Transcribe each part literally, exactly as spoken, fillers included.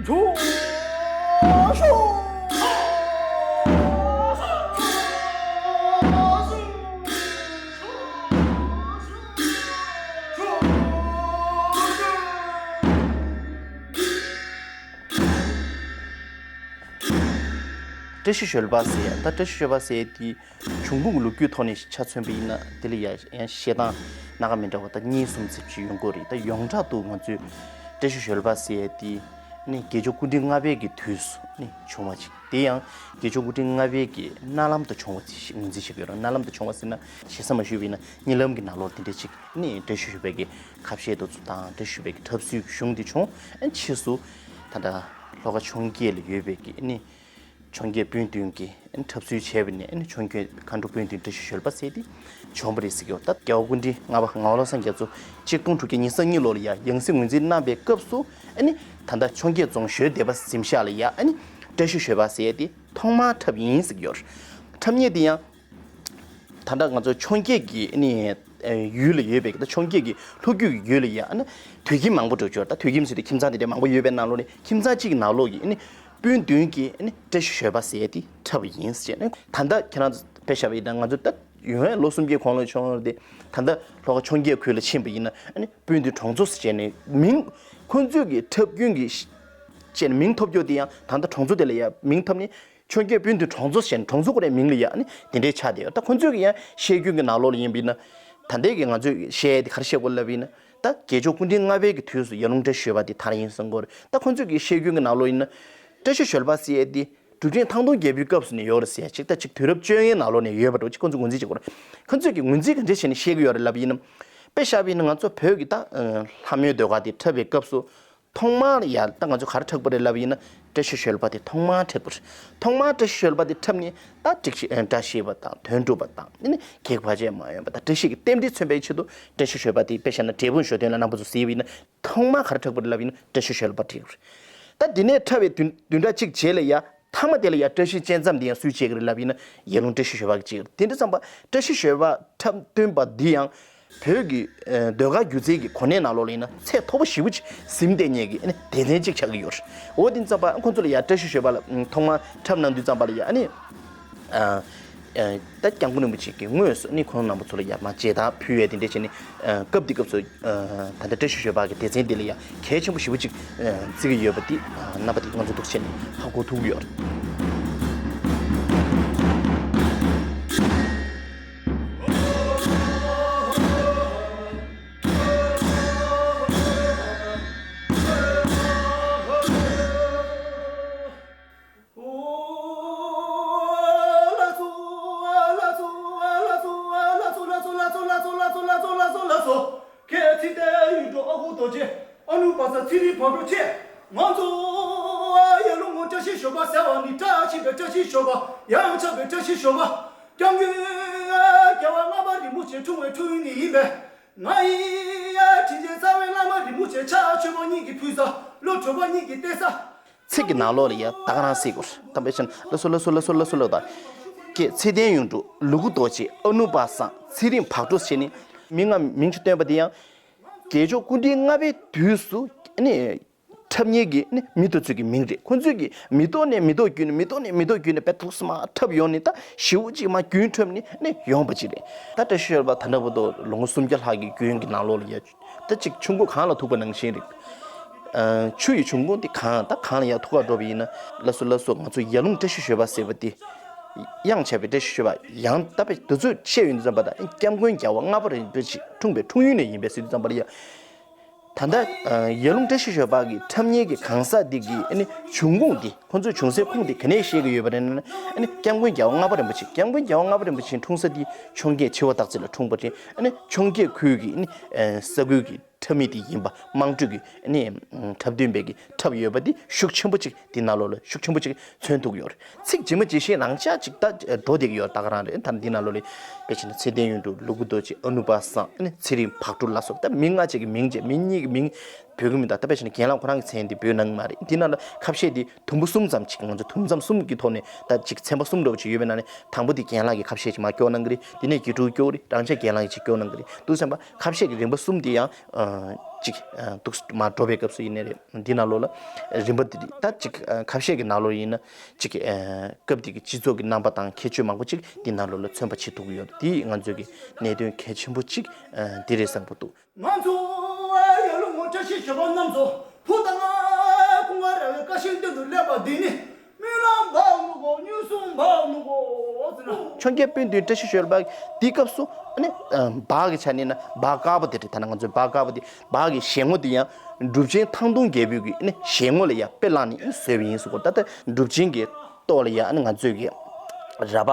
བཀྲ་ཤིས་གཞོལ་བ་ཟེར་ཡ། ད་བཀྲ་ཤིས་གཞོལ་བ་ཟེར་ཡ་དེ་བྱུང་ཁུངས་ལོ་རྒྱུས་ཐོག་ནས་ཆ་མཚོན་པ་ཡིན་ན། དེ་ལ་ཡ་ཡང་བཤད་སྟངས་སྣ་ཁ་མི་འདྲ་བ་ད་གཉིས་གསུམ་ཙམ་ཅིག་ཡོང་གི་རེད། ད་ཡོངས་གྲགས་དུ་ང་ཚོས་བཀྲ་ཤིས་གཞོལ་བ་ཟེར་ཡ་དེ་ནི་དགེ་སྦྱོར་སྐུ་ཕྲེང་ལྔ་པའི་གི་དུས་སུ་ནི་བྱུང་བ་ཅིག་དེ་ཡང་དགེ་སྦྱོར་སྐུ་ཕྲེང་ལྔ་པའི་གི་མནལ་ལམ་དུ་བྱུང་བ་ཅིག་ངོས་འཛིན་བྱེད་ཀྱི་ཡོད་རེད། མནལ་ལམ་དུ་བྱུང་བ་ཟེར་ན་ཞེ་ས་མ་ཞུས་པ་ཡིན་ན་གཉིད་ལམ་གྱི་ནང་ལོགས་དེ་འདྲ་ཅིག་ནི་བཀྲ་ཤིས་གཞོལ་བའི་གི་ཁ་བཤད་དུ་ཚུལ་དང་བཀྲ་ཤིས་གཞོལ་བའི་གི་འཁྲབ་སྲོལ་གྱི་གཞུང་དེ་བྱུང་། ཨ་ནི་ཕྱིས་སུ་ད་ལྟ་ལྷོ་ཁ་འཕྱོངས་རྒྱས་ལ་ཡོད་པའི་གི་ནི་འཕྱོངས་རྒྱས་དཔོན་བདུན་གྱིས་འཁྲབ་སྲོལ་བྱས་པ་ནས་ནི་འཕྱོངས་རྒྱས་མཁའ་འགྲོ་དཔོན་བདུན་བཀྲ་ཤིས་གཞོལ་བ་ཟེར་ཏེ་བྱུང་བ་རེད་ཟེར་གྱི་ཡོད། ད་རྒྱལ་བ་སྐུ་ཕྲེང་ལྔ་པ་ངག་དབང་བློ་བཟང་རྒྱ་མཚོ་གཅིག་སྟོང་དྲུག་བརྒྱ་ཉི་ཤུ་རྩ་གཉིས་ལོ་ལ་ཡ་ཡང་སྲིད་ངོས་འཛིན་གནང་པའི་སྐབས་སུ་ཨ་ནི་ད་ལྟ་འཕྱོངས་རྒྱས་རྫོང་ཞོལ་སྡེ་པ་གཟིམ་ཤག་ལ་ཡ་ཨ་ནི་བཀྲ་ཤིས་གཞོལ་བ་ཟེར་ཏེ་ཐོག་མར་འཁྲབ་ཡིན་ཟེར་གྱི་ཡོད། འཁྲབ་མཁན་དེ་ཡང་ད་ལྟ་ང་ཚོ་འཕྱོངས་རྒྱས་ཀྱི་ཨ་ནི་ཡུལ་ལ་ཡོད་པའི་ད་འཕྱོངས་རྒྱས་ཀྱི་ལྷོ་རྒྱུད་ཀྱི་ཡུལ་ལ་ཡ་ཨ་ནི་དུད་ཁྱིམ་མང་པོ་འགྲོ་ཆོག་ད་དུད་ཁྱིམ་ཟེར་ཏེ་ཁྱིམ་ཚང་དེ་འདྲ་མང་པོ་ཡོད་པའི་ནང་ལོགས་ནས་ཁྱིམ་ཚང་གཅིག་གི་ནང་ལོགས་ཀྱི་ཨ་ནི་དཔོན་བདུན་གྱིས་ཨ་ནི་བཀྲ་ཤིས་གཞོལ་བ་ཟེར་ཏེ་འཁྲབ་པ་ཡིན་ཟེར་ནས། ད་ལྟ་ཁྱེད་རང་ཚོ་དཔེ་བཞག་པ་ཡིན་ན་ང་ཚོ་ད་ཡོང་ཡ་ལོ་སུམ་བརྒྱའི་གོང་ལ་བྱུང་བ་རེད། ད་ལྟ་ལྷོ་ཁ་འཕྱོངས་རྒྱས་ཁུལ་ལ་ཕྱིན་པ་ཡིན་ན་ཨ་ནི་དཔོན་བདུན་གྲོང་ཚོ་ཟེར་བྱས་ནས་མིང་ཁོང་ཚོས་ཀྱི་འཁྲབ་རྒྱུན་གྱི་བྱས་ནས་མིང་ཐོབ་རྒྱུ་དེ་ཡང་ད་ལྟ་གྲོང་ཚོ་དེ་ལ་ཡ་མིང་ཐོབ་ནས། འཕྱོངས་རྒྱས་དཔོན་བདུན་གྲོང་ཚོ་ཟེར་ནས་གྲོང་ཚོ་ཁོ་རའི་མིང་ལ་ཡ་ཨ་ནི་དེ་འདྲའི་ཆགས་བསྡད་ཡོད། ད་ཁོང་ཚོས་ཀྱི་ཡང་བཤད་རྒྱུན་གྱི་ནང་ལོགས་ལ་ཡིན་པ་ཡིན་ན། ད་ལྟའི་གི་ང་ཚོས་བཤད་ཡས་དེ་ག་རེ་བཤད་དགོས་ལབ་ཡིན་ན། ད་དགེ་སྦྱོར་སྐུ་ཕྲེང་ལྔ་པའི་གི་དུས་སུ་ཡར་ཀླུང་བཀྲ་ཤིས་གཞོལ་བ་དེ་དར་ཡིན་གསུང་གི་ཡོད་རེད། ད་ཁོང་ཚོས་ཀྱི་བཤད་རྒྱུན་གྱི་ནང་ལོགས་ཡིན་ན། བཀྲ་ཤིས་གཞོལ་བ་ཟེར་ཡས་དེ་འབྲུག་ཆེན་ཐང་སྟོང་རྒྱལ་པོའི་སྐབས་སུ་ནས་ཡོད་རེད་ཟེར་ཡ་ཅིག་ད་ཅིག་དུས་རབས་བཅོ་ལྔའི་ནང་ལོགས་ནས་ཡོད་པ་འདྲ་བོ་ཅིག་ཁོང་ཚོས་ངོས་འཛིན་བྱེད་ཀྱི་ཡོད་རེད། ཁོང་ཚོས་ཀྱི་ངོས་འཛིན་ག་འདྲ་བྱས་ནས་བཤད་ཀྱི་ཡོད་རེད་ལབ་ཡིན་ན། དཔེ་བཞག་པ་ཡིན་ན་ང་ཚོ་བོད་ཀྱི་ད་ལྷ་མོའི་ཟློས་གར་དེ་འཁྲབ་པའི་སྐབས་སུ། ཐོག་མར་ཡ་ད་ང་ཚོ་ག་རེ་འཁྲབ་པ་རེད་ལབ་ཡིན་ན། བཀྲ་ཤིས་གཞོལ་བ་དེ་ཐོག་མར་འཁྲབ་པ་རེད། ཐོག་མར་བཀྲ་ཤིས་གཞོལ་བ་དེ་འཁྲབ་ནས་ད་བཀྲ་ཤིས་བཀྲ་ཤིས་པ་དང་དོན་འགྲུབ་པ་དང་ཨ་ནི་གེགས་བར་ཆད་མ་ཡོང་བ་དང་བཀྲ་ཤིས་ཀྱི་རྟེན་འབྲེལ་མཚོན་པའི་ཆེད་དུ་བཀྲ་ཤིས་གཞོལ་བ་དེ་དཔེ་བཞག་ན་འབྲས་སྤུངས་ཞོ་སྟོན་ལ་རྣམ་པ་ཚོ་གཟིགས་པ་ཡིན་ན་ཐོག་མར་ག་རེ་འཁྲབ་པ་རེད་ལབ་ཡིན་ན་བཀྲ་ཤིས་གཞོལ་བ་འཁྲབ་རེད། ད་དེ་ནས་འཁྲབ་པའི་བདུན་བདུན་ཕྲག་གཅིག་རྗེས་ལ་ཡ་མཐའ་མ་དེ་ལ་ཡ་བཀྲ་ཤིས་བཅད་མཚམས་དེ་ཡང་སུས་བཅད་ཀྱི་རེད་ལབ་ཡིན་ན་ཡར་ཀླུང་བཀྲ་ཤིས་གཞོལ་བ་གིས་བཅད་ཀྱི་རེད། དེ་འདྲ་ཙམ་པ་བཀྲ་ཤིས་གཞོལ་བ་འཁྲབ་སྟོན་པ་འདི་ཡང་། བོད་ཀྱི་ཨ་ཟློས་གར་སྒྱུ་རྩལ་གྱི་གོ་གནས་ནང་ལོགས་ལ་ཡིན་ན་ཚད་མཐོ་པོ་ཞེ་པོ་ཅིག་ཟིན་བསྡད་མཁན་གྱི་ཨ་ནི་སྡེ་ཚན་ཅིག་ཆགས་ཀྱི་ཡོད་རེད། འོ་དེ་ཙམ་པ་ཁོང་ཚོ་ལ་ཡ་བཀྲ་ཤིས་གཞོལ་བ་ལ་ཨ་ཐོག་མར་འཁྲབ་གནང་དུས་ཙམ་པ་ལ་ཡ་ཨ་ནི་ཨ་ཨ་ད་སྐྱབས་མགོན་རིན་པོ་ཆེ་གིས་དངོས་སུ་ཨ་ནི་ཁོང་རྣམ་པ་ཚོ་ལ་ཡ་མར་མཇལ་དར་ཕུལ་ཡས་དེ་འདྲ་བྱས་ནས་ཨ་སྐབས་དེ་སྐབས་སུ་ཨ་ད་ལྟ་བཀྲ་ཤིས་གཞོལ་བ་གི་སྡེ་ཚན་དེ་ལ་ཡ་གལ་ཆེན་པོ་ཞེ་པོ་ཅིག་ཨ་བརྩི་གི་ཡོད་པ་དེ་ཨ་རྣམ་པ་དེ་ང་ཚོ་འདུག་བྱས་ནས་ཧ་གོ་ཐུབ་ཀྱི་ཡོད་རེད། ཁྱེད་ཚེ་བརྟན་ཡུལ་གྲུ་ཨ་ཁུ་རྡོ་རྗེ། ཨ་ནུ་པ་ས་ཚེ་རིང་བག་གྲོ་ཆེ། ང་ཚོ་ཡར་ཀླུང་བཀྲ་ཤིས་ཞོལ་པ་ཟེར་བ་ནི་བཀྲ་ཤིས་པའི་བཀྲ་ཤིས་ཞོལ་པ། ཡང་ཆགས་པའི་བཀྲ་ཤིས་ཞོལ་པ། སྐྱབས་མགོན་རྒྱལ་བ་ལྔ་པ་རིན་པོ་ཆེ་འཁྲུངས་པའི་འཁྲུངས་ཡུལ་ནི་ཡིན་པས། ང་ཡི་དྲིན་ཅན་རྩ་བའི་བླ་མ་རིན་པོ་ཆེ་ཕྱག་མཆོད་པ་གཉིས་ཀྱི་ཕུལ་ས། བློ་གྲོས་པ་གཉིས་ཀྱི་གཏད་ས། ཚིག་གི་ནང་ལོགས་ལ་ཡ་ད་ག་རང་སྲིད་གོ་དམ་པའི་ཆེན་ལ་སོ་ལ་སོ་ལ་སོ་ལ་སོ་ལ་དང་། ཀྱེ་ཚེ་བརྟན་ཡུལ་གྲུ་ལུ་གུ་རྡོ་རྗེ་ཨ་ནུ་པ་སངས་ཚེ་རིང་བག་གྲོ་ཟེར་ནི་མིང་ང་མིང་ཆུ་བཏོན་པ་དེ་ཡང་། དགེ་སྦྱོར་སྐུ་ཕྲེང་ལྔ་པའི་དུས་སུ་ནི་འཁྲབ་མཁན་གྱི་ནི་མི་དེ་ཚོ་གི་མིང་རེད། ཁོ་ཚོས་ཀྱི་མེ་ཏོག་ནས་མེ་ཏོག་བརྒྱུད་ནས་མེ་ཏོག་ནས་མེ་ཏོག་བརྒྱུད་ནས་དཔེ་ཐུགས་སུ་མ་འཁྲབ་ཡོང་ནས་ད་ཞེ་པོ་ཅིག་མ་རྒྱུན་འཁྲབ་ནས་ནི་ཡོང་པ་ཅིག་རེད། ད་བཀྲ་ཤིས་ཞོལ་པ་ད་འདྲ་བོ་དོ་ལོ་ངོ་སུམ་བརྒྱ་ལྷག་གི་རྒྱུན་གྱི་ནང་ལོགས་ལ་ཡ། ད་ཅིག་ཆུ་མགོ་གངས་ལ་ཐུག་པ་ནང་བཞིན་རེད། ཨ་ཆུ་ཡི་འབྱུང་ཁུངས་དེ་གངས་ད་གངས་ལ་ཡར་ཐུག་ག་འགྲོ་བ་ཡིན་ན་ལ་སོ་ལ་སོ་ང་ཚོ་ཡར་ཀླུང་བཀྲ་ཤིས་ཞོལ་པ་ཟེར་བ་དེ། གཡང་ཆགས་པའི་བཀྲ་ཤིས་ཞོལ་པ་ཡང་ད་པའི་དུས་ཚོད་བཤད་ཡོང་དུས་ཙམ་པ་ད་སྐྱབས་མགོན་རྒྱལ་བ་ལྔ་པ་རིན་པོ་ཆེ་འཁྲུངས་པའི་འཁྲུངས་ཡུལ་ནས་ཡིན་པས་ཟེར་དུས་ཙམ་པ་ལ་ཡ། ད་ལྟ་ཡར་ཀླུང་བཀྲ་ཤིས་ཞོལ་པ་གི་འཁྲབ་མཁན་གྱི་གང་ཟག་འདི་གི་ཨ་ནི་འབྱུང་ཁུངས་འདི་ཁོང་ཚོའི་བྱུང་སའི་ཁུངས་འདི་ག་ནས་བཤད་ཀྱི་ཡོད་པ་རེད་ན། ཨ་ནི་སྐྱབས་མགོན་རྒྱལ་བ་ལྔ་པ་རིན་པོ་ཆེ་སྐྱབས་མགོན་རྒྱལ་བ་ལྔ་པ་རིན་པོ་ཆེ་འཁྲུངས་ས་འདི་འཕྱོངས་རྒྱས་ཆེ་བ་སྟག་རྩེ་ལ་འཁྲུངས་པ་རེད། ཨ་ནི་འཕྱོངས་རྒྱས་ཁུལ་གྱི་ཨ་ནི་ས་ཁུལ་གྱི་འཁྲབ་མི་དེ་ཡིན་པ་དམངས་ཁྲོད་ཀྱི་ཨ་ནི་འཁྲབ་སྟོན་པའི་གི་འཁྲབ་ཡོད་པ་འདི་ཤུགས་ཆེན་པོ་ཅིག་འདི་ནང་ལོགས་ལ་ཤུགས་ཆེན་པོ་ཅིག་མཚོན་ཐུབ་ཀྱི་ཡོད་རེད། ཚིག་ཇི་མ་ཇི་བཞིན་རང་འཇགས་ཅིག་ད་འགྲོ་བསྡད་ཀྱི་ཡོད་རེད། ད་ག་རང་རེད། ད་འདི་ནང་ལོགས་ལ་དཔེ་བྱས་ན་ཚེ་བརྟན་ཡོན་ཏུ་ལུ་གུ་རྡོ་རྗེ་ཨ་ནུ་པ་སངས་ཨ་ནི་ཚེ་རིང་བག་གྲོ་ལ་སོགས་ད་མི་ལྔ་ཅིག་གི་མིང་བྱས་མི་གཉིས་ཀྱི་མིང་། འབོད་ཀྱི་མི་འདུག་ད་དཔེ་བྱས་ན་རྒན་ལགས་ཁོ་རང་གི་མཚན་དེ་འབོད་གནང་གི་མ་རེད། དེ་ནང་ལ་ཁ་བཤད་དེ་དུམ་བུ་གསུམ་ཙམ་ཅིག་ང་ཚོ་དུམ་མཚམས་གསུམ་གྱི་ཐོག་ནས་ད་ཅིག་ཚན་པ་གསུམ་འདྲ་བོ་ཅིག་ཡོད་པའི་ནང་ནས་དང་པོ་དེ་རྒན་ལགས་ཀྱི་ཁ་བཤད་ཅིག་མར་སྐྱོར་གནང་གི་རེད། དེ་ནས་དགེ་ཕྲུག་སྐྱོར་རེད། རང་ཅག་རྒན་ལགས་ཀྱིས་ཅིག་སྐྱོར་གནང་གི་རེད། འདུག་བསམ་པ་ཁ་བཤད་ཀྱི་རིམ་པ་གསུམ་དེ་ཡང་ཅིག་འདུག་མར་འགྲོ་བའི་སྐབས་སུ་ཡིན་ནའི་རེད། འདི་ནང་ལོགས་ལ་རིམ་པ་དེ་ད་ཅིག་ཁ་བཤད་ཀྱི་ནང་ལོགས་ཡིན་ན་ཅིག་སྐབས་དེ་གི་སྤྱི་ཚོགས་ཀྱི་རྣམ་པ་དང་ཁྱད་ཆོས་མང་པོ་ཅིག་འདི་ནང་ལོགས་ལ་མཚོན་པ་བྱེད་ཐུབ་ཀྱི་ཡོད། དེ་ང་ཚོའི་གི་གནད་དོན་གལ་ཆེན་པོ་ཅིག་འདི་རེད་བསམ་གྱི་འདུག་ང་ཚོ་ཡར་ལུང་བཀྲ་ཤིས་ཞོལ་པ་རྣམས་ཚོ་བུ་དང་ང་ཀུན་དགའ་ར་བའི་བཀའ་བཞིན་སྟོན་དུ་སླེབས་པ་འདི་ནི་སྨོན་ལམ་འབའ་ནུ་གོ་སྨྱོན་སུམ་འབའ་ནུ་གོ་ཟེར་ན། འཕྱོངས་རྒྱས་དཔོན་བདུན་བཀྲ་ཤིས་ཞོལ་པ་འདི་སྐབས་སུ་ཨ་ནི་འབའ་གི་ཆ་ནས་ན་འབའ་དཀར་པོ་དེ་རེད། ད་ནི་ང་ཚོའི་འབའ་དཀར་པོ་དེ་འབའ་གི་ཞལ་ངོ་དེ་ཡང་གྲུབ་ཆེན་ཐང་སྟོང་རྒྱལ་པོའི་གི་ཨ་ནི་ཞལ་ངོ་ལ་ཡང་དཔེ་བླངས་ནས་བཟོས་པ་ཡིན་ཟེར་གོ། ད་ལྟ་གྲུབ་ཆེན་གྱི་ཏོག་ལ་ཡང་ཨ་ནི་ང་ཚོའི་གི་ར་བ་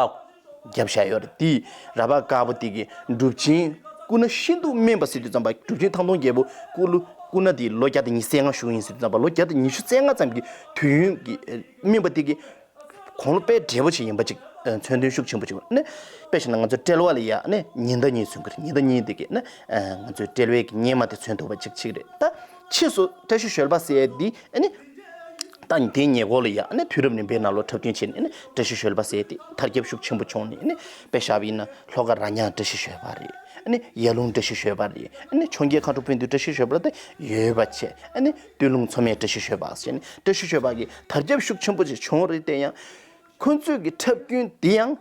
བརྒྱབ་བཞག་ཡོད་རེད། དེ་ར་བ་དཀར་པོ་དེ་གི་གྲུབ་ཆེན་སྐུ་ན་ཤིན་ཏུ་དམན་པ་ཟེར་དུས་ཙམ་པ་གྲུབ་ཆེན་ཐང་སྟོང་རྒྱལ་པོ་སྐུ་ལུ་སྐུ་ན་དེ་ལོ་བརྒྱ་དང་ཉི་ཤུ་རྩ་ལྔ་བཞུགས་ཡིན་ཟེར་དུས་ཙམ་པ་ལོ་བརྒྱ་དང་ཉི་ཤུ་རྩ་ལྔ་ཙམ་གྱི་དུས་ཡུན་གྱི་དམན་པ་དེ་གི་དགུང་ལོ་དཔེ་བགྲེས་པོ་ཅིག་ཡིན་པ་ཅིག་མཚོན་དོན་ཤུགས་ཆེན་པོ་ཅིག་ནི། དཔེ་བཞག་ན་ང་ཚོ་དཔྲལ་བ་ལ་ཡ་ནི་ཉི་ཟླ་གཉིས་མཚོན་གི་རེད། ཉི་ཟླ་གཉིས་དེ་གི་ནི་ང་ཚོའི་དཔྲལ་བའི་གི་གཉེར་མ་དེ་མཚོན་ཐུབ་པ་ཅིག་ཅིག་རེད། ད་ཕྱིས་སུ་བཀྲ་ཤིས་ཞོལ་པ་ཟེར་ཡ་དེ་ནི། ད་དེའི་ཉེ་འཁོར་ལ་ཡ་ཨ་ནི་དུས་རབས་རིམ་པའི་ནང་ལོགས་འཁྲབ་སྟོན་བྱས་ནས་ཨ་ནི་བཀྲ་ཤིས་ཞོལ་པ་ཟེར་ཏེ་དར་ཁྱབ་ཤུགས་ཆེན་པོ་བྱུང་ནས་ཨ་ནི་དཔེ་བཞག་པ་ཡིན་ན་ལྷོ་ཁ་ར་ཉག་བཀྲ་ཤིས་ཞོལ་པ་རེད། ཨ་ནི་ཡར་ལུང་བཀྲ་ཤིས་ཞོལ་པ་རེད། ཨ་ནི་འཕྱོངས་རྒྱས་མཁའ་འགྲོ་དཔོན་བདུན་བཀྲ་ཤིས་ཞོལ་པ་ལ་ད་ཡོད་པ་བྱས། ཨ་ནི་སྟོད་ལུང་མཚོ་སྨད་བཀྲ་ཤིས་ཞོལ་པ་ཟེར་ནས་བཀྲ་ཤིས་ཞོལ་པ་གི་དར་ཁྱབ་ཤུགས་ཆེན་པོ་ཅིག་བྱུང་རེད་དེ། ཡང་ཁོ་ཚོས་ཀྱི་འཁྲབ་སྟོན་འདི་ཡང་།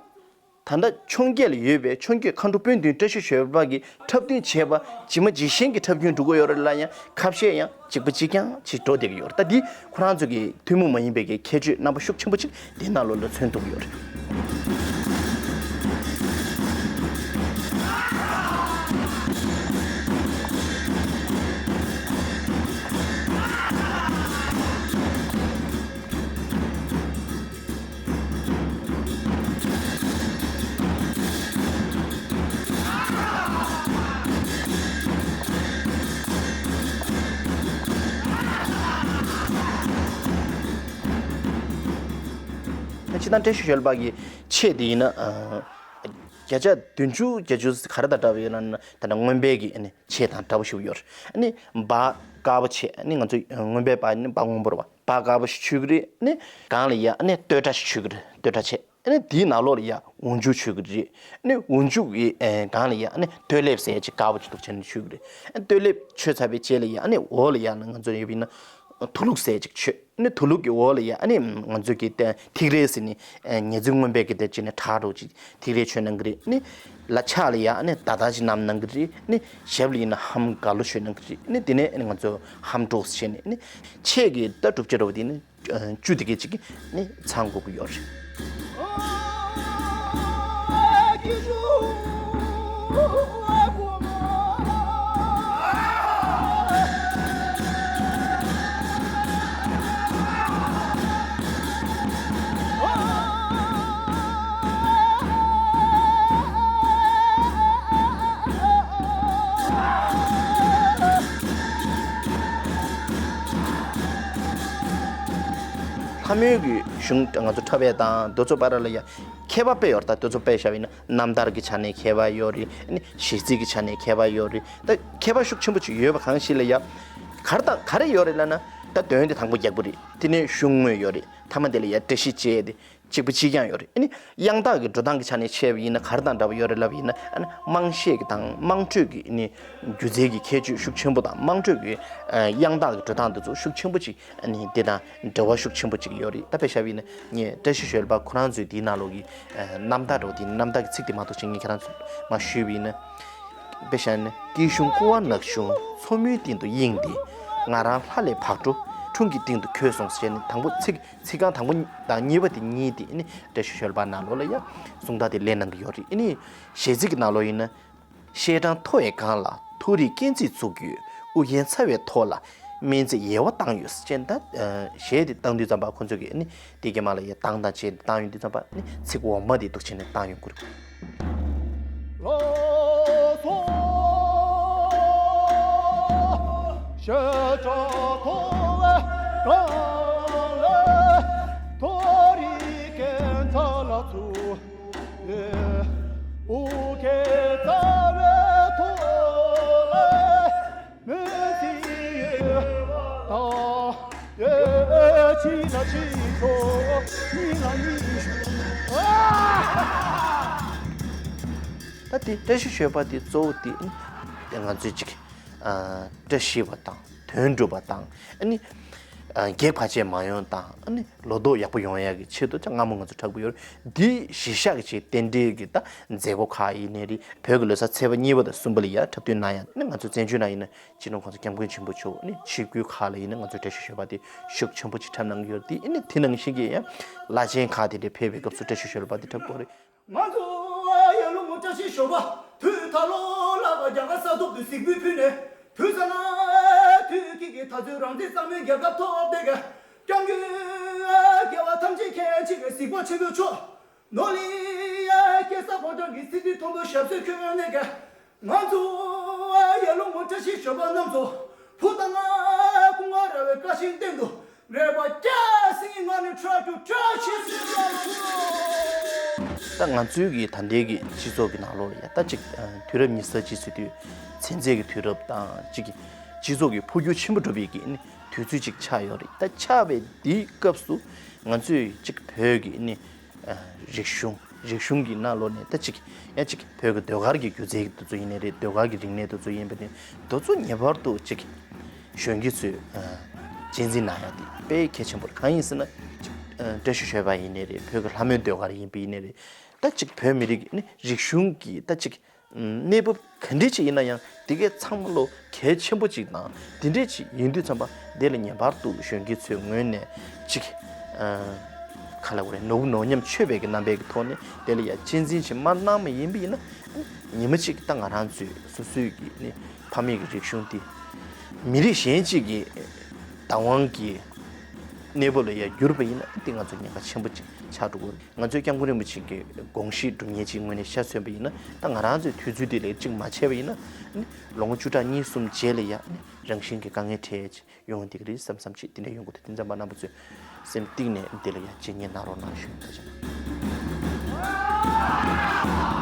ད་ལྟ་འཕྱོངས་རྒྱས་ལ་ཡོད་པའི་འཕྱོངས་རྒྱས་མཁའ་འགྲོ་དཔོན་བདུན་བཀྲ་ཤིས་ཞོལ་པ་གིས་འཁྲབ་སྟོན་བྱས་པ་ཇི་མ་ཇི་བཞིན་གྱི་འཁྲབ་སྟོན་འགྲོ་གི་ཡོད་རེད་ལ། ཡང་ཁ་བཤད་ཡང་གཅིག་པ་གཅིག་རྐྱང་ཅིག་འགྲོ་བསྡད་ཀྱི་ཡོད་རེད། ད་འདི་ཁོ་རང་ཚོ་གི་ཐུན་མོང་མ་ཡིན་པའི་གི་ཁྱད་ཆོས་རྣམ་པ་ཤུགས་ཆེན་པོ་ཅིག་འདི་ནང་ལོགས་ལ་མཚོན་ཐུབ་ཀྱི་ཡོད་རེད། སྤྱིར་བཏང་བཀྲ་ཤིས་ཞོལ་པ་གི་ཆས་དེ་ཡིན་ན། བརྒྱ་ཆ་བདུན་ཅུ་གྱ་བཅུ་ག་རེ་དང་འདྲ་བ་ཡོད་ན་ད་ལྟ་རྔོན་པའི་གི་ཨ་ནི་ཆས་དང་འདྲ་བོ་ཞིག་ཡོད་རེད། ཨ་ནི་འབའ་དཀར་པོ་ཆས། ཨ་ནི་ང་ཚོ་རྔོན་པའི་འབའ་ནི་འབའ་སྔོན་པོ་རེད་པ། འབའ་དཀར་པོ་ཞིག་མཆོད་ཀྱི་རེད། ཨ་ནི་སྒང་ལ་ཡ་ཨ་ནི་སྟོད་འདྲ་ཞིག་མཆོད་ཀྱི་རེད། སྟོད་འདྲ་ཆས། ཨ་ནི་དེའི་ནང་ལོགས་ལ་ཡ་འོག་འཇུག་མཆོད་ཀྱི་རེད། ཨ་ནི་འོག་འཇུག་གི་སྒང་ལ་ཡ་ཨ་ནི་སྟོད་ལེབ་ཟེར་ཅིག་དཀར་པོ་ཅིག་འདུག་བྱས་ནས་མཆོད་ཀྱི་རེད། ཨ་ནི་སྟོད་ལེབ་མཆོད་ཚར་བའི་རྗེས་ལ་ཡ་ཨ་ནི་འོག་ལ་ཡ་ང་ཚོ་ཡོད་པ་ཡིན་ན། དུ་ལུག་ཟེར་ཅིག་མཆོད། ནི་དུ་ལུག་གི་འོག་ལ་ཡ་ཨ་ནི་ང་ཚོ་གི་ཐིག་རེ་ཟེར་ནི་ཉེ་ཚིག་རྔོན་པའི་གི་དེ་ཅིག་ནི་ཁྲག་འགྲོ་ཅིག་ཐིག་རེ་མཆོད་གནང་གི་རེད། ནི་ལ་ཕྱག་ལ་ཡ་ཨ་ནི་ད་ད་ཅིག་བསྣམས་གནང་གི་རེད། ནི་ཞབས་ལ་ཡིན་ན་ཧམ་ག་ལོ་མཆོད་གནང་གི་རེད། ནི་དེ་ནས་ཨ་ནི་ང་ཚོ་ཧམ་གྲོགས་ཟེར་ནི་ནི་ཆས་ཀྱི་ད་གྲུབ་ཆ་འདྲ་བོ་དེ་ནི་བཅུ་དེ་གི་ཅིག་ནི་ཚང་དགོས་ཀྱི་ཡོད་རེད། ལྷ་མོའི་གི་གཞུང་ང་ཚོ་འཁྲབ་པའི་དང་དེ་ཚོ་བར་ལ་ཡ་ཁྱད་པར་དཔེ་ཡོད་རེད། ད་དེ་ཚོ་དཔེ་བཞག་པ་ཡིན་ན་རྣམ་ཐར་གྱི་ཆ་ནས་ཁྱད་པར་ཡོད་རེད། ཨ་ནི་གཞས་ཚིག་གི་ཆ་ནས་ཁྱད་པར་ཡོད་རེད། ད་ཁྱད་པར་ཤུགས་ཆེན་པོ་ཅིག་ཡོད་པ་གང་ཞིག་ལ་ཡ་ག་རེ་དང་ག་རེ་ཡོད་རེད་ལབ་ན། ད་དོན་དེ་དང་པོ་རྒྱག་པོ་རེད། དེ་ནས་གཞུང་དངོས་ཡོད་རེད། མཐའ་མ་དེ་ལ་ཡ་བཀྲ་ཤིས་བཅས་དེ་གཅིག་པ་གཅིག་རྐྱང་ཡོད་རེད། ཨ་ནི་དབྱངས་རྟགས་ཀྱི་འགྲོ་སྟངས་ཀྱི་ཆ་ནས་བཤད་པ་ཡིན་ན་ག་རེ་དང་འདྲ་བ་ཡོད་རེད་ལབ་པ་ཡིན་ན། ཨ་ནི་དམངས་གཞས་ཀྱི་དང་དམངས་ཁྲོད་ཀྱི་ཨ་ནི་སྒྱུ་རྩལ་གྱི་ཁྱད་ཆོས་ཤུགས་ཆེན་པོ་དང་དམངས་ཁྲོད་ཀྱི་ཨ་དབྱངས་རྟགས་ཀྱི་འགྲོ་སྟངས་དེ་ཚོ་ཤུགས་ཆེན་པོ་ཅིག་ཨ་ནི་དེ་དང་འབྲེལ་བ་ཤུགས་ཆེན་པོ་ཅིག་ཡོད་རེད། ད་དཔེ་བཞག་པ་ཡིན་ན་ངས་བཀྲ་ཤིས་ཞོལ་པ་ཁོ་རང་ཚོའི་དེའི་ནང་ལོགས་ཀྱི་ཨ་རྣམ་ཐར་འདྲ་བོ་དེ་རྣམ་ཐར་གྱི་ཚིག་དེ་མ་གཏོགས་ཅིག་ངས་ཁྱེད་རང་ཚོ་མར་ཞུས་པ་ཡིན་ན། དཔེ་བཞག་ན། སྐྱིད་གཤོངས་ཀུ་བ་ནག་གཤོངས་མཚོ་མོའི་སྟེང་དུ་གཡེང་སྟེ། ང་རང་ལྷ་ལས་བག་དྲོ་འཁྲུངས་ཀྱི་སྟེང་དུ་འཁོད་སོང་ཟེར་ནས་དང་པོ་ཚིག་ཚིག་རྐང་དང་པོ་དང་གཉིས་པ་དེ་གཉིས་དེ་ནི་བཀྲ་ཤིས་ཞོལ་པ་ནང་ལོགས་ལ་ཡང་གསུང་སྟངས་དེ་ལེན་གནང་གི་ཡོད་རེད། ཨ་ནི་གཞས་ཚིག་གི་ནང་ལོགས་ཡིན་ན། བཤད་གྲྭ་མཐོ་བའི་སྒང་ལ་མཐོ་རིས་སྐས་འཛེག་བཙུགས་ཡོད། ཨུ་རྒྱན་ཚ་བའི་ཐོག་ལ་སྨན་རྫས་ཡལ་བ་བཏང་ཡོད་ཟེར་ནས། ད་གཞས་དེ་བཏང་དུས་ཙམ་པ་ཁོ་ཚོས་ཀྱི་ཨ་ནི་དེ་གི་མ་ལ་ཡ་བཏང་དང་བཅས་བཏང་ཡོང་དུས་ཙམ་པ་ཨ་ནི་ཚིག་འོག་མ་དེ་འདུག་བྱས་ནས་བཏང་ཡོང་གི་རེད། ལགས་སོ། བཤད་གྲྭ་མཐོ་བའི་སྒང་ལ་མཐོ་རིས་སྐས་འཛེག་ལ་བཙུགས་ཡོད། ཨུ་རྒྱན་ཚ་བའི་ཐོག་ལ་སྨན་རྫས་ཡལ་ ད་དེ་བཀྲ་ཤིས་ཞོལ་པ་དེ་གཙོ་བོ་དེ་ཨ་ནི་ང་ཚོས་ཅིག་ཨ་བཀྲ་ཤིས་པ་དང་དོན་འགྲུབ་པ་དང་ཨ་ནི་ཨ་གེགས་བར་ཆད་མ་ཡོང་དང་ཨ་ནི་ལོ་ཏོག་ཡག་པོ་ཡོང་ཡག་གི་ཆེད་དུ་ཅིག་སྔ་མོ་ང་ཚོ་འཁྲབ་ཀྱི་ཡོད་རེད། འདི་གཞིར་བཞག་གི་ཅིག་རྟེན་འབྲེལ་གྱི་ད་མཛད་སྒོ་ཁག་ཡིན་ནའི་རེད། བོད་ཀྱི་ལོ་གསར་ཚེས་པ་གཉིས་པ་དང་གསུམ་པ་ལ་ཡ་འཁྲབ་སྟོན་གནང་ཡ་ཨ་ནི་ང་ཚོ་བཙན་བྱོལ་ནང་ཡིན་ན། སྤྱི་ནོར་༸གོང་ས་༸སྐྱབས་མགོན་ཆེན་པོ་མཆོག་ནི་ཆིབས་བསྒྱུར་ཁག་ལ་ཡིན་ན་ང་ཚོས་བཀྲ་ཤིས་ཞོལ་པ་དེ་ཤུགས་ཆེན་པོ་ཅིག་འཁྲབ་གནང་གི་ཡོད་དེ། ཨ་ནི་དེ་ནང་བཞིན་གྱི་ཡང་བླ་ཆེན་ཁག་དེ་འདྲ་ཕེབས་པའི་སྐབས་སུ་བཀྲ་ཤིས་ཞོལ་པ་དེ་འཁྲབ་དགོས་རེད། ང་ཚོ་ཡར་ལུང་བཀྲ་ཤིས་ཞོལ་པ་དུས་ད་ལོ་ལ་བ་རྒྱ་གར་ས་ཐོག་ཏུ་གཟིགས་འབུལ་ཕུལ་ནས་དུས་ས་ན་དུས་ཀྱི་གི་ད་ཚོད་རང་བཙན་གཙང་མའི་རྒྱལ་ཁབ་ཐོབ་སྟེ་ག་སྐྱབས་མགོན་རྒྱལ་བ་ཐམས་ཅད་མཁྱེན་ཅིག་གི་གཟིགས་པ་ཆེན་པོ་མཆོག་ནོར་ལི་ཡ་སྐྱེ་ས་ཕོ་བྲང་གི་སི་ཏི་མཐོན་པོ་ཞབས་སོར་འཁོད་ནས་ཀྱང་ང་ཚོ་ཡར་ལུང་བཀྲ་ཤིས་ཞོལ་པ་རྣམ་ཚོ་བུ་དང་ང་སྐུ་ངོ་ར་བའི་བཀའ་བཞིན་སྟེང་དུ་རེ་བ་རྒྱ་སེང་གེ་ངང་ནས་ཁྲ་ཁྲུ་ཁྲ་ཆེ་སེ་ཡར་ཁྱུ། ད་ང་ཚོའི་གི་ད་ལྟའི་གི་སྤྱི་ཚོགས་ཀྱི་ནང་ལོགས་ལ་ཡ་ད་ཅིག་དུས་རབས་ཉི་ཤུ་རྩ་གཅིག་ཟེར་དུས་ཚན་རྩལ་གྱི་དུས་རབས་དང་ཅིག་གི་སྤྱི་ཚོགས་ཀྱི་འཕོ་འགྱུར་ཆེན་པོ་འགྲོ་བའི་གི་ནི་དུས་ཚོད་ཅིག་ཆགས་ཡོད་རེད། ད་ཆགས་པའི་དེའི་སྐབས་སུ་ང་ཚོས་ཅིག་བོད་ཀྱི་ནི་རིག་གཞུང་རིག་གཞུང་གི་ནང་ལོགས་ནས་ད་ཅིག་ཡང་ཅིག་བོད་ཀྱི་ཟློས་གར་གྱི་སྒྱུ་རྩལ་དེ་ཚོ་ཡིན་ནའི་རེད། ཟློས་གར་གྱི་རིག་གནས་དེ་ཚོ་ཡིན་པ་ནི་དེ་ཚོ་ངེས་པར་དུ་ཅིག་གཞོན་སྐྱེས་ཚོས་གཅེས་འཛིན་གནང་ཡ་དེ་དཔེ་གལ་ཆེན་པོ་རེད། གང་ཡིན་ཟེར་ན་ཅིག་བཀྲ་ཤིས་ཞོལ་པ་ཡིན་ནའི་རེད། བོད་ཀྱི་ལྷ་མོའི་ཟློས་གར་ཡིན་པ་ཡིན་ནའི་རེད། ད་ཅིག་བོད་མི་རིགས་ཀྱི་ནི་རིག་གཞུང་གི་ད་ཅིག་གནས་བབ་ག་འདྲས་ཅིག་ཡིན་ན་ཡང་དེ་གའི་ཚང་མ་ལོ་གལ་ཆེན་པོ་ཅིག་དང་དེ་འདྲས་ཅིག་ཡིན་དུས་ཙམ་པ་དེ་ལ་ངེས་པར་དུ་གཞོན་སྐྱེས་ཚོའི་ངོས་ནས་ཅིག་ག་ལ་བ་རེད། ནོར་བུ་ནོར་ཉམས་ཆོད་པའི་གི་རྣམ་པའི་གི་ཐོག་ནས་དེ་ལ་ཡ་གཅེས་འཛིན་ཅིག་མ་གནང་བ་ཡིན་པ་ཡིན་ན་ཉི་མ་ཅིག་ད་ང་རང་ཚོའི་སོ་སོའི་གི་ནི་ཕ་མེས་ཀྱི་རིག་གཞུང་དེ་མི་རིགས་གཞན་ཅིག་གི་བདག་དབང་གི་གནས་བབ་ལ་ཡ་གྱུར་པ་ཡིན་ན་དེ་ང་ཚོ་ཉེན་ཁ་ཆེན་པོ་ཅིག་ཆགས་འགྲོ་གི་རེད། ང་ཚོའི་སྐྱབས་མགོན་རིན་པོ་ཆེ་གི་དགོངས་གཞི་སྒྲུབ་མཁན་ཅིག་ངོས་ནས་ཤ་མཚོན་པ་ཡིན་ན་ད་ང་རང་ཚོའི་དུས་ཚོད་འདི་ལས་ཅིག་མ་བྱས་པ་ཡིན་ན་ནི་ལོ་ངོ་བཅུ་ཕྲག་གཉིས་གསུམ་རྗེས་ལ་ཡ་ནི་རང་བཞིན་གྱི་དཀའ་ངལ་འཕྲད་ཡ་ཅིག་ཡོང་འདི་ག་རེད་བསམ་བསམ་ཅིག་དེ་འདྲ་ཡོང་གི་འདུག་དེ་ཙམ་པ་རྣམ་པ་ཚོས་སེམས་གཏིང་ནས་འདི་ལ་ཡ་གཅེས་ཉེན་གནང་རོགས་གནང་ཞུ་ཐུགས་རྗེ་གནང་།